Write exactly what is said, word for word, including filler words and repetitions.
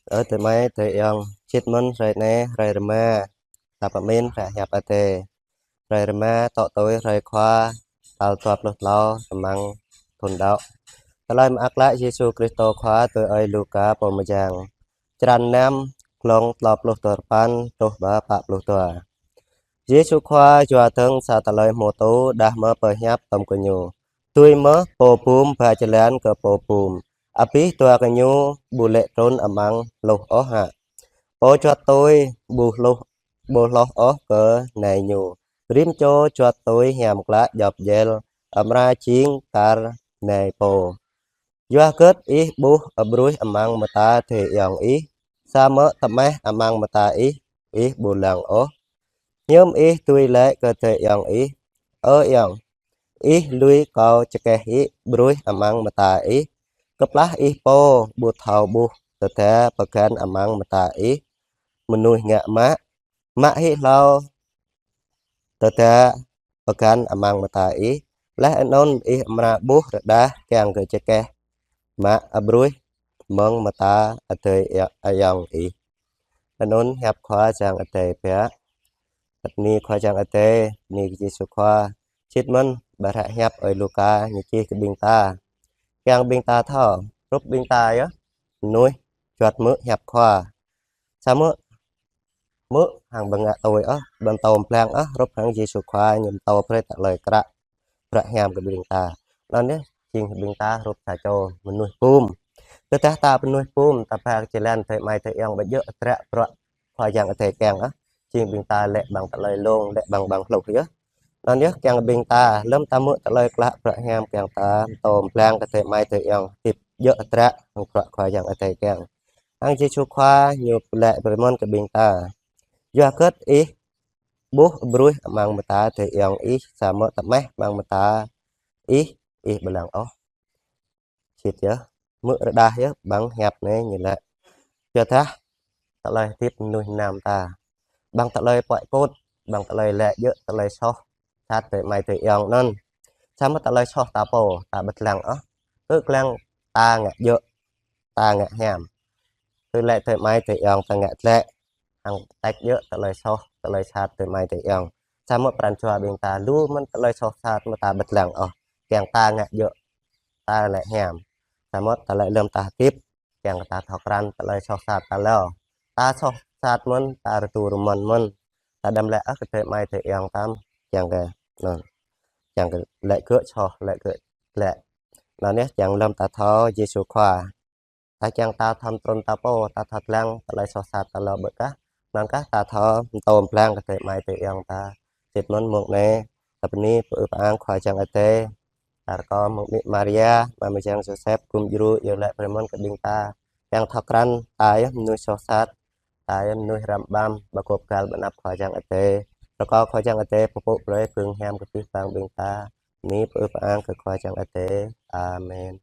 Ơ adơi amai adơi ayŏng, sĭt mơ̆n hrơi anai hrơi rơma, ta pơmĭn hră hiăp Adai. Hrơi rơma tŏ tui hrơi Khua, tal dua pluh klâo amăng thun đăo. Tơlơi mơak klă Yêsu Krist Khua tui ơi Luka pô mơyang. Črăn năm, glông klâo pluh duarơpăn truh pă pluh dua. Yêsu Khua yua dơ̆ng sa tơlơi hmâo tŭ đah mơ̆ pơhiăp tơm gơñu: Tui mơ̆ pô bum ba jơlan kơ pô bum, abih dua gơñu ƀu lê̆ trŭn amăng hluh ôh hă? Pô juăt tui ƀu hluh, ƀu hloh ôh kơ nai ñu, rĭm čô juăt tui hiam klă djŏp djel amra jing kar nai pô. Yua hơget ih ƀuh abruih amăng mơta adơi ayŏng ih, samơ̆ tơmeh amăng mơta ih, ih ƀu lăng ôh? Hiư̆m ih dưi laĭ kơ adơi ayŏng ih: Ơ ayŏng, ih lui kâo čơkeh hĭ bruih amăng mơta ih, kơplah ih pô ƀu thâo ƀuh tơda pơgăn amăng mơta ih mơnuih ngă mă, mă hĭ hlâo tơda pơgăn amăng mơta ih, laih anŭn ih amra ƀuh rơđah kiăng kơ čơkeh mă abruih mơ̆ng mơta adơi ayŏng ih. Anŭn hiăp Khua Yang Adai biă. Bơni Khua Yang Adai, bơni kơ Yêsu Khua. Sĭt mơ̆n ƀơi hră hiăp ơi Luka ñu čih kơ ƀing ta, kiăng ƀing ta thâo, hrup ƀing ta yơh, mơnuih juăt hmư̆ hiăp Khua. Samơ̆ hmư̆ hăng ƀu ngă tui ôh, ƀu pơtô pơblang ôh, hrup hăng Yêsu Khua ñu pơtô brơi tơlơi kră, bruă hiam kơ ƀing ta. Anŭn yơh, jing ƀing ta hrup sa čô mơnuih bum. Tơdah ta mơnuih bum, ta ba kơ jơlan adơi amai adơi ayŏng ƀu djơ̆ tơdră bruă Khua Yang Adai kiăng ôh, jing ƀing ta lĕ ƀăng tơlơi lông, lĕ ƀăng ƀăng hluh yơh. Anŭn yơh, kiăng ƀing ta, lơ̆m ta hmư̆ tơlơi klă bruă hiam kiăng ta pơtô pơblang kơ adơi amai adơi ayŏng, hơdip djơ̆ tơdră hăng bruă Khua Yang Adai kiăng. Hăng Yêsu Khua ñu laĭ brơi mơ̆n kơ ƀing ta: Yua hơget ih ƀuh abruih amăng mơta adơi ayŏng ih, samơ̆ tơmeh amăng mơta ih, ih ƀu lăng ôh. Sĭt yơh, hmư̆ rơđah yơh ƀăng hiăp anai ñu laĭ. Yua dah tơlơi hơdip mơnuih mơnam ta, ƀăng tơlơi puăi put, ƀăng tơlơi laĭ djơ̆ tơlơi soh sat adơi amai adơi ayŏng anŭn. Samơ̆ tơlơi soh ta pô, ta ƀu lăng ôh. Kơ lăng ta ngă djơ̆, ta ngă hiam. Tui laĭ adơi amai adơi ayŏng ta ngă glaĭ, hăng tĕk djơ̆ tơlơi soh, tơlơi sat adơi amai adơi ayŏng. Samơ̆ pran jua ƀing ta lu mơ̆n tơlơi soh sat mơ̆ ta ƀu lăng ôh. Kiăng ta ngă djơ̆, ta laĭ hiam. Samơ̆ tơlơi lơ̆m ta hơdip, kiăng ta thâo krăn tơlơi soh sat ta hlâo. Ta soh sat mơ̆n, ta rơdu rơmơ̆n mơ̆n. Ta đăm laĭ ôh kơ adơi amai adơi ayŏng ta, kiăng kơ, anŭn, kiăng kơ laĭ gơ̆ soh, laĭ gơ̆ glaĭ. Anŭn yơh, kiăng lơ̆m ta thâo Yêsu Khua, ta kiăng ta thâo trŭn ta pô, ta thâo lăng tơlơi soh sat ta hlâo ƀơi kah. Anŭn kah ta thâo pơtô pơblang kơ adơi amai adơi ayŏng ta. Sĭt mơ̆n mông anai, ta bơni pơư pơang Khua Yang Adai. Ta rơkâo mơ̆ng amĭ Maria, ama mơyang Yôsep, gum djru iâu laĭ brơi mơ̆n kơ ƀing ta. Kiăng thâo krăn, ta yơh mơnuih soh sat, ta yơh mơnuih răm ƀăm, ƀu gôp gal ƀơi anăp Khua Yang Adai. Rơkâo Khua Yang Adai pơpŭ brơi pơhing hiam kơ abih bang ƀing ta. Bơni pơư pơang kơ Khua Yang Adai. Amen.